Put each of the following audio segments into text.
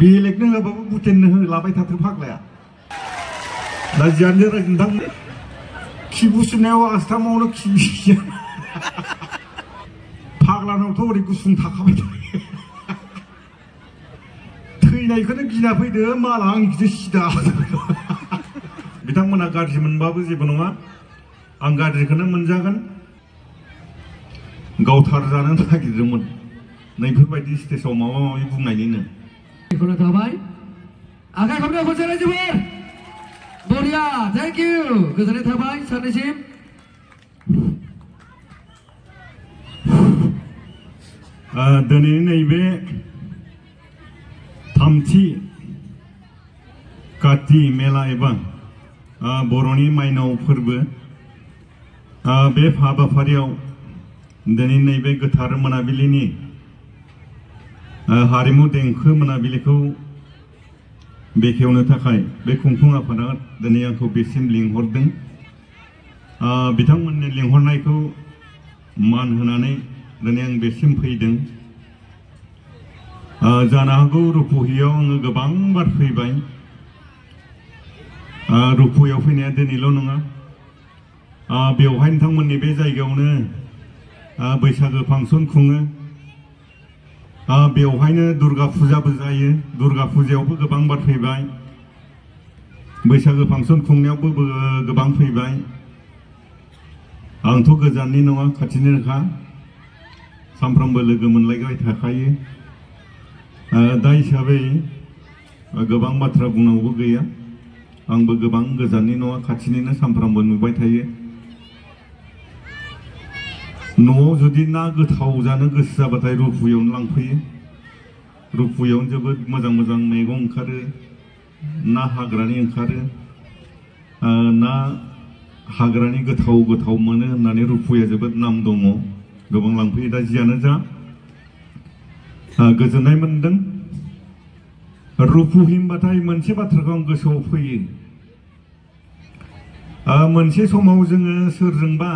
बेलेगनो होबाबो बुटेननो होलाबाय थाथों फाग्लाया दा जियानो जाया नोंथां खिबु सुनायाव आस्थामावनो खि फाग्लानावथ' ओरै गुसुं थाखाबाय थायो थैनायखौनो गिना फैदो माला आंखिसो सिदा बिथांमोना गाज्रि मोनबाबो जेबो नङा आं गाज्रिखौनो मोनजागोन गावथार जानो नागिरदोंमोन नैफोरबायदि स्टेजाव माबा माबि बुंनायनिनो बेखौनो थाबाय आखाइ खबनो खनसे रायजोफोर बरिया थेंक इउ गोजोननाय थाबाय सानैसिम दिनै नैबे थामथि काति मेला एबा बर'नि माइनाव फोरबो बे हाबाफारियाव दिनै नैबे गोथार मोनाबिलिनि हारिमु देंखो मोनाबिलिखौ बेखेवनो थाखाय बे खुंफुं आफादा दिनै आंखौ बेसिम लिंहरदों बिथांमोननि लिंहरनायखौ मान होनानै दिनै आं बेसिम फैदों जानो हागौ रुपुहियाव आङो गोबां बार फैबाय रुपुहियाव फैनाया दिनैल' नङा बेवहाय नोंथांमोननि बे जायगायावनो बैसागो फांसन खुङो बेवहायनो दुर्गा फुजाबो जायो दुर्गा फुजायावबो गोबां बार फैबाय बैसागो फांसन खुंनायावबो गोबां फैबाय आंथ' गोजाननि नङा खाथिनिनोखा सानफ्रामबो लोगो मोनलायबाय थाखायो दा हिसाबै गोबां बाथ्रा बुंनांगौबो गैया आंबो गोबां गोजाननि नङा खाथिनिनो सानफ्रामबो नुबाय थायो न'आव जुदि ना गोथाव जानो गोसो जाबाथाय रुपुहियावनो लांफैयो रुपुहियावनो जोबोद मोजां मोजां मैगं ओंखारो ना हाग्रानि ओंखारो ना हाग्रानि गोथाव गोथाव मोनो होननानै रुपुहिया जोबोद नाम दङ गोबां लांफैयो दा जियानो जा गोजोननाय मोनदों रुपुहि होनबाथाय मोनसे बाथ्राखौ आं गोसोआव फैयो मोनसे समाव जोङो सोरजोंबा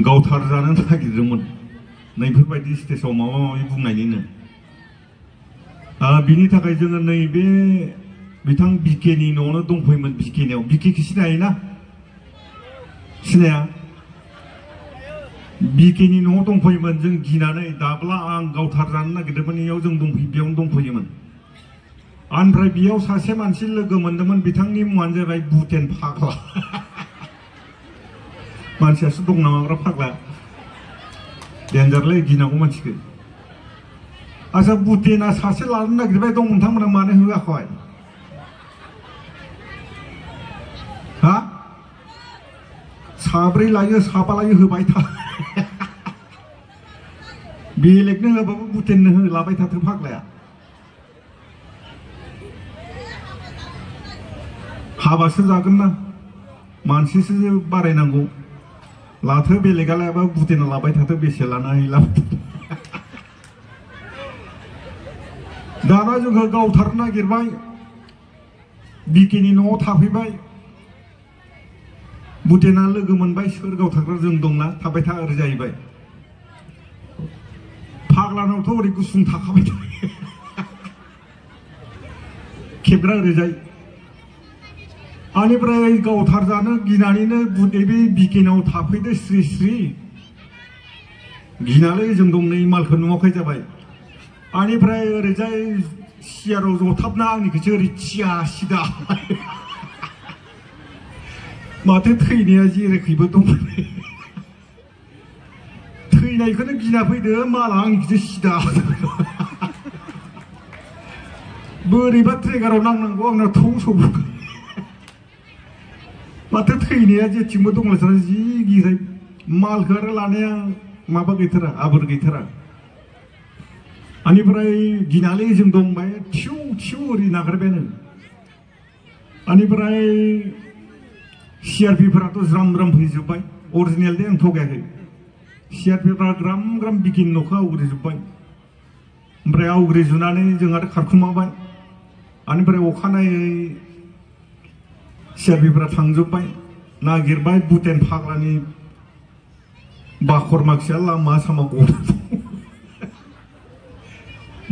गावथार जानो नागिरदोंमोन नैफोरबायदि स्टेजाव माबा माबि बुंनायनिनो बिनि थाखाय जोङो नैबे बिथां बिकेनि न'आवनो दंफैयोमोन बिकेनियाव बिकेखौ सिनायोना सिनाया बिकेनि न'आव दंफैयोमोन जों गिनानै दाब्ला आं गावथार जानो नागिरदोंमोन बेयाव जों बेयावनो दंफैयोमोन ओमफ्राय बेयाव सासे मानसि लोगो मोनदोंमोन बिथांनि मुङानो जाबाय बुटेन फाग्ला मानसियासो दं नामाब्रा फाग्ला देन्जारलै गिनांगौ मानसिखौ आच्छा बुटेना सासे लानो नागिरबाय दं नोंथांमोना मानो होआखै हा साब्रै लायो साबा लायो होबाय था बेलेगनो होबाबो बुटेननो होलाबाय थाथों फाग्लाया हाबासो जागोन ना मानसिसो बारायनांगौ लाथो बेलेगा लायाबा बुटेना लाबाय थाथो बेसे लानानै दाना जोङो गावथार नागिरबाय बिकेनि न'आव थाफैबाय बुटेना लोगो मोनबाय सोर गावथारग्रा जों दंना थाबाय था ओरै जाहैबाय फाग्लानावथ' ओरै गुसुं थाखाबाय थायो खेबग्रा ओरैजाय आनिफ्राय गावथार जानो गिनानैनो बे बिकेनाव थाफैदो स्रि स्रि गिनानै जों दं नै मालखौ नुवाखै जाबाय आनिफ्राय ओरैजाय सियाराव जथाबना आंनिखौसो ओरै थिया सिदा माथो थैनाया जेरैखैबो दं थैनायखौनो गिना फैदो माला आंखिसो सिदा बोरैबा ट्रेगाराव नांनांगौ आंना थौ सौबो माथो थैनाया जेथिंबो दंलायथारा जि गिनाय मालखौ आरो लानाया माबा गैथारा आबोर गैथारा आनिफ्राय गिनानै जों दंबाय थिउ थिउ ओरै नागारबायानो आनिफ्राय सिआरपिफोराथ' ज्राम ज्राम फैजोब्बाय अरिजिनेल दे आं थगायाखै सिआरपिफोरा ग्राम ग्राम बिकेनि न'खौ आवग्रिजोब्बाय ओमफ्राय आवग्रिजुनानै जों आरो खारखुमाबाय आनिफ्राय अखानायै सिआरपिफोरा थांजोब्बाय नागिरबाय बुटेन फाग्लानि बाखर माखिया लामा सामा गनाय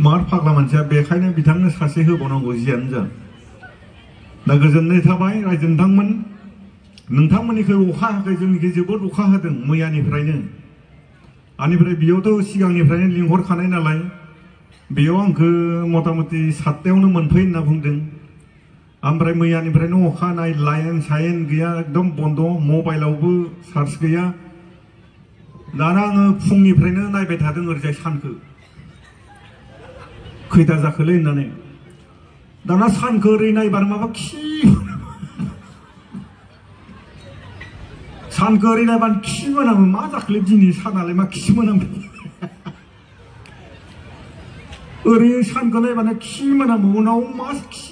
मार फाग्ला मानसिया बेखायनो बिथांनो सासे होबावनांगौ जियानो जा दा गोजोननाय थाबाय रायजो नोंथांमोननिखै अखा हायाखै जोंनिखै जोबोद अखा हादों मैयानिफ्रायनो आनिफ्राय बेयावथ' सिगांनिफ्रायनो लिंहरखानाय नालाय बेयाव आंखौ मथा मथि 7टायावनो मोनफै होनना बुंदों ओमफ्राय मैयानिफ्रायनो अखा हानाय लाइन साइन गैया एकदम बन्द मबाइलावबो चार्ज गैया दाना आङो फुंनिफ्रायनो नायबाय थादों ओरैजाय सानखौ खैथा जाखोलै होननानै दाना सानखौ ओरै नायबानो माबा सानखौ ओरै नायबानो खि मोनामो मा जाखोलै दिनै सानालाय मा खि मोनामो ओरै सानखौ नायबानो खि मोनामो उनाव मा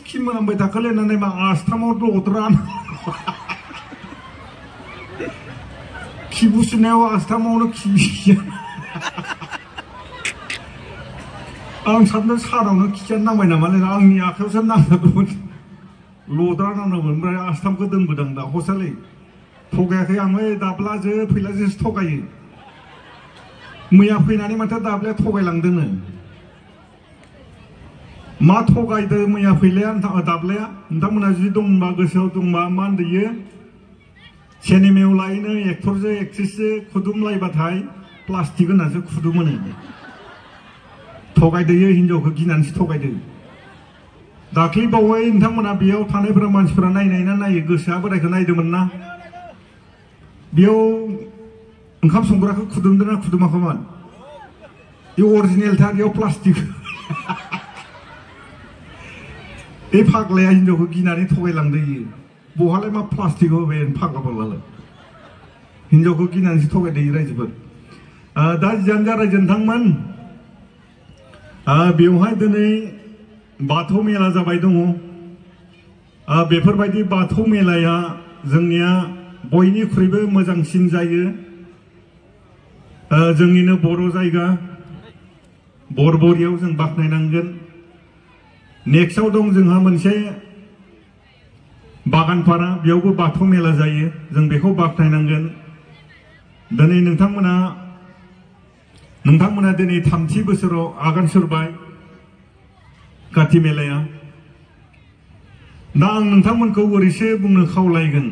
खि मोनामबाय थाखोलै होननानै मा आस्थामाव दद्रा खि बुसुनायाव आस्थामावनो खि आं सानदों सानावनो खिया नांबाय नामालै आंनि आखायावसो नांदोंमोन लद्रा नांदोंमोन ओमफ्राय आस्थामखौ दोनबोदों दा हसालै थगायाखै आं दाब्लाजो फैलाजोसो थगायो मैया फैनानै माथो दाब्लाया थगायलांदोंनो मा थगायदों मैया फैलाया दाब्लाया नोंथांमोना जुदि दंबा गोसोआव दंबा मा होनदोयो सिनेमायाव लायनो एक्टरजों एक्ट्रिसजों खुदुमलायबाथाय प्लास्टिक होनासो खुदुमोनो थगायदोयो हिनजावखौ गिनानैसो थगायदों दाख्लै बावै नोंथांमोना बेयाव थानायफोरा मानसिफोरा नायनाय ना नायो गोसोआ बोरायखौ नायदोंमोन ना बेयाव ओंखाम संग्राखौ खुदुमदोंना खुदुमाखैमोन बे अरिजिनेलथार बेयाव प्लास्टिक बे फाग्लाया हिनजावखौ गिनानै थगायलांदोयो बहालाय मा प्लास्टिक होबाय फाग्ला फाग्लालाय हिनजावखौ गिनानैसो थगायदोयो रायजोफोर दा जियानो जा रायजो नोंथांमोन बेवहाय दिनै बाथौ मेला जाबाय दङ बेफोरबायदि बाथौ मेलाया जोंनिया बयनिख्रुइबो मोजांसिन जायो जोंनिनो बर' जायगा बरबरियाव जों बाख्नायनांगोन नेक्स्टआव दं जोंहा मोनसे बागानपारा बेयावबो बाथौ मेला जायो जों बेखौ बाख्नायनांगोन दिनै नोंथांमोना दिनै 3थि बोसोराव आगान सुरबाय काति मेलाया दा आं नोंथांमोनखौ ओरैसो बुंनो खावलायगोन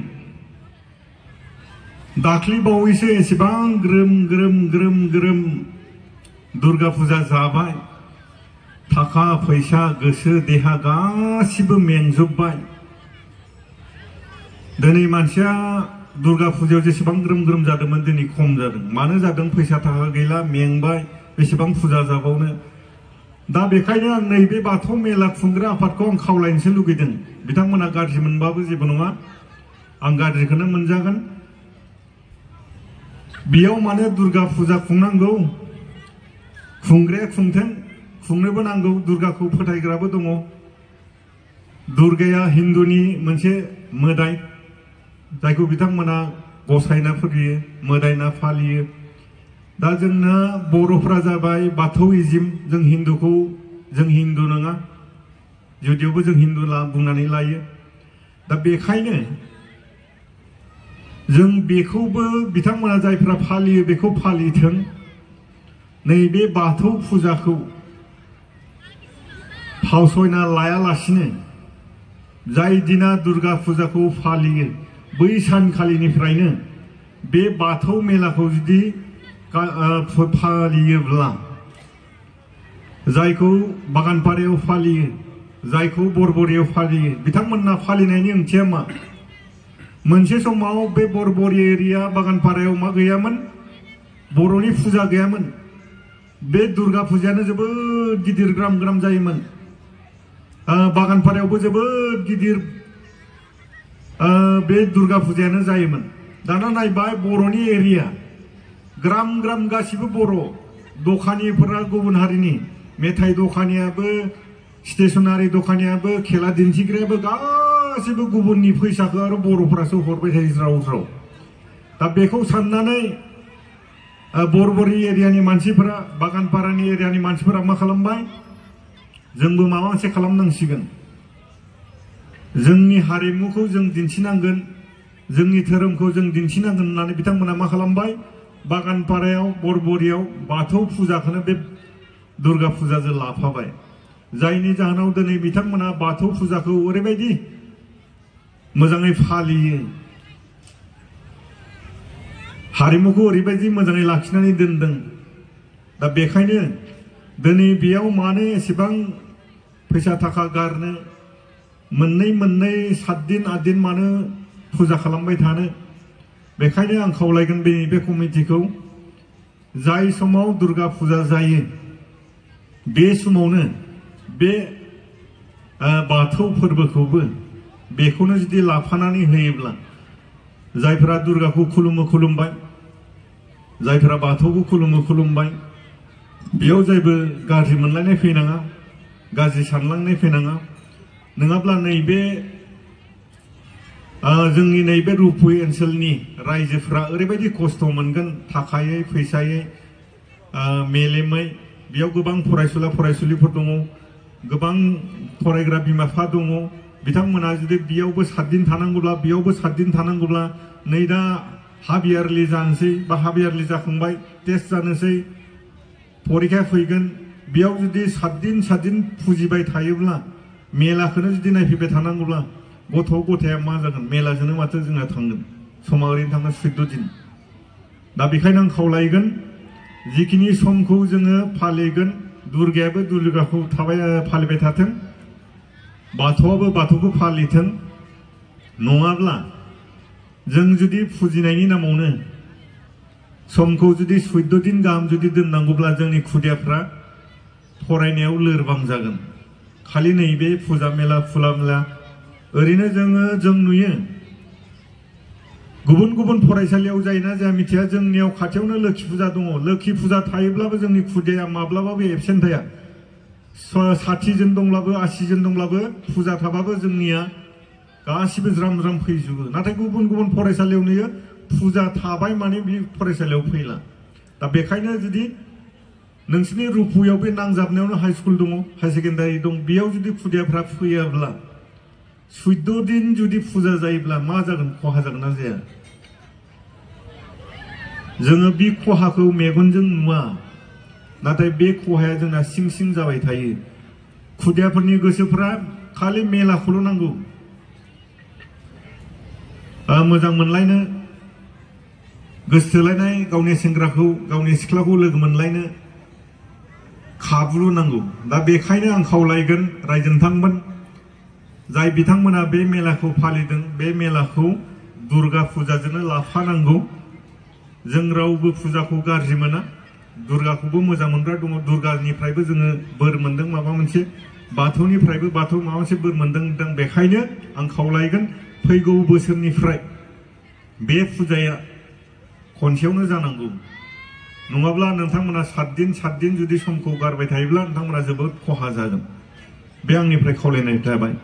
दाख्लै बावैसो एसेबां ग्रोम ग्रोम ग्रोम ग्रोम दुर्गा फुजा जाबाय थाखा फैसा गोसो देहा गासिबो मेंजोबबाय दिनै मानसिया दुर्गा फुजायाव जेसेबां ग्रोम ग्रोम जादोंमोन दिनै खम जादों मानो जादों फैसा थाखा गैला मेंबाय बेसेबां फुजा जाबावनो दा बेखायनो आं नैबे बाथौ मेला खुंग्रा आफादखौ आं खावलायनोसो लुगैदों बिथांमोना गाज्रि मोनबाबो जेबो नङा आं गाज्रिखौनो मोनजागोन बेयाव माने दुर्गा फुजा खुंनांगौ खुंग्राया खुंथों खुंनोबो नांगौ दुर्गाखौ फोथायग्राबो दङ दुर्गाया हिन्दुनि मोनसे मोदाय जायखौ बिथांमोना गसायना फुजियो मोदायना फालियो दा जोंना बर'फ्रा जाबाय बाथौइजिम जों हिन्दु नङा जुदियावबो जों हिन्दु बुंनानै लायो दा बेखायनो जों बेखौबो बिथांमोना जायफ्रा फालियो बेखौ फालिथों नैबे बाथौ फुजाखौ फावसयना लायालासिनो जाय दिना दुर्गा फुजाखौ फालियो बै सानखालिनिफ्रायनो बे बाथौ मेलाखौ जुदि फालियोब्ला जायखौ बागानपारायाव फालियो जायखौ बरबरियाव फालियो बिथांमोनना फालिनायनि ओंथिया मा मोनसे समाव बे बरबरि एरिया बागानपारायाव मा गैयामोन बर'नि फुजा गैयामोन बे दुर्गा फुजायानो जोबोद गिदिर ग्राम ग्राम जायोमोन बागानपारायावबो जोबोद गिदिर बे दुर्गा फुजायानो जायोमोन दाना नायबाय बर'नि एरिया ग्राम ग्राम गासिबो बर' दखानिफोरा गुबुन हारिनि मेथाइ दखानियाबो स्टेशनारि दखानियाबो खेला दिन्थिग्रायाबो गासिबो गुबुननि फैसाखौ आरो बर'फोरासो हरबाय थायो ज्राव ज्राव दा बेखौ साननानै बरबरि एरियानि मानसिफोरा बागानपारानि एरियानि मानसिफोरा मा खालामबाय जोंबो माबा मोनसे खालामनांसिगोन जोंनि हारिमुखौ जों दिन्थिनांगोन जोंनि धोरोमखौ जों दिन्थिनांगोन होननानै बिथांमोना मा खालामबाय बागानपारायाव बरबरियाव बाथौ फुजाखौनो बे दुर्गा फुजाजों लाफाबाय जायनि जाहोनाव दिनै बिथांमोना बाथौ फुजाखौ ओरैबायदि मोजाङै फालियो हारिमुखौ ओरैबायदि मोजाङै लाखिनानै दोनदों दा बेखायनो दिनै बेयाव मानो एसेबां फैसा थाखा गारनो मोननै 7 दिन 8 दिन मानो फुजा खालामबाय थानो बेखायनो आं खावलायगोन बे कमिटिखौ जाय समाव दुर्गा फुजा जायो बे समावनो बे बाथौ फोरबोखौबो बेखौनो जुदि लाफानानै होयोब्ला जायफोरा दुर्गाखौ खुलुमबाय जायफोरा बाथौखौ खुलुमबाय बेयाव जेबो गाज्रि मोनलायनाय फैनाङा गाज्रि सानलांनाय फैनाङा नङाब्ला नैबे जोंनि नैबे रुपुय ओनसोलनि रायजोफोरा ओरैबायदि खस्थ' मोनगोन थाखायै फैसायै मेलेमै बेयाव गोबां फरायसुलिफोर दङ गोबां फरायग्रा बिमा बिफा दङ बिथांमोना जुदि बेयावबो 7 दिन थानांगौब्ला बेयावबो 7 दिन थानांगौब्ला नै दा हाफ इयारलि जानोसै बा हाफ इयारलि जाखांबाय टेस्ट जानोसै परीक्षा फैगोन बेयाव जुदि 7 दिन फुजिबाय थायोब्ला मेलाखौनो जुदि नायफैबाय थानांगौब्ला गथ'या मा जागोन मेलाजोंनो माथो जोंना थांगोन समा ओरैनो थांगोन 14 दिन दा बेखायनो आं खावलायगोन जिखिनि समखौ जोङो फालिगोन दुर्गायाबो दुर्गाखौ फालिबाय थाथों बाथौआबो बाथौखौ फालिथों नङाब्ला जों जुदि फुजिनायनि नामावनो समखौ जुदि 14 दिन गाहाम जुदि दोननांगौब्ला जोंनि खुदियाफ्रा फरायनायाव लोरबां जागोन खालि नैबे फुजा मेला ओरैनो जों नुयो गुबुन फरायसालियाव जायोना जाया मिथिया जोंनियाव खाथियावनो लोखि फुजा दङ लोखि फुजा थायोब्लाबो जोंनि खुदिया माब्लाबाबो एबसेन्ट थाया 60 जन दंब्लाबो 80 जन दंब्लाबो फुजा थाबाबो जोंनिया गासिबो ज्राम फैजोबो नाथाय गुबुन फरायसालियाव नुयो फुजा थाबाय माने बे फरायसालियाव फैला दा बेखायनो जुदि नोंसिनि रुपुयाव बे नांजाबनायावनो हाई स्कुल दङ हाई सेकेन्डारि दं बेयाव जुदि खुदियाफ्रा फैयाब्ला 14 दिन जुदि फुजा जायोब्ला मा जागोन खहा जागोन ना जाया जोङो बे खहाखौ मेगनजों नुवा नाथाय बे खहाया जोंना सिं जाबाय थायो खुदियाफोरनि गोसोफोरा खालि मेलाखौल' नांगौ मोजां मोनलायनो गोसो थोलायनाय गावनि सेंग्राखौ गावनि सिख्लाखौ लोगो मोनलायनो खाबुल' नांगौ दा बेखायनो आं खावलायगोन रायजो नोंथांमोन जाय बिथांमोना बे मेलाखौ फालिदों बे मेलाखौ दुर्गा फुजाजोंनो लाफानांगौ जों रावबो फुजाखौ गाज्रि मोना दुर्गाखौबो मोजां मोनग्रा दङ दुर्गानिफ्रायबो जोङो बोर मोनदों माबा मोनसे बाथौनिफ्रायबो बाथौ माबा मोनसे बोर मोनदों बेखायनो आं खावलायगोन फैगौ बोसोरनिफ्राय बे फुजाया खनसेयावनो जानांगौ नङाब्ला नोंथांमोना 7 दिन जुदि समखौ गारबाय थायोब्ला नोंथांमोना जोबोद खहा जागोन बे आंनिफ्राय खावलायनाय थाबाय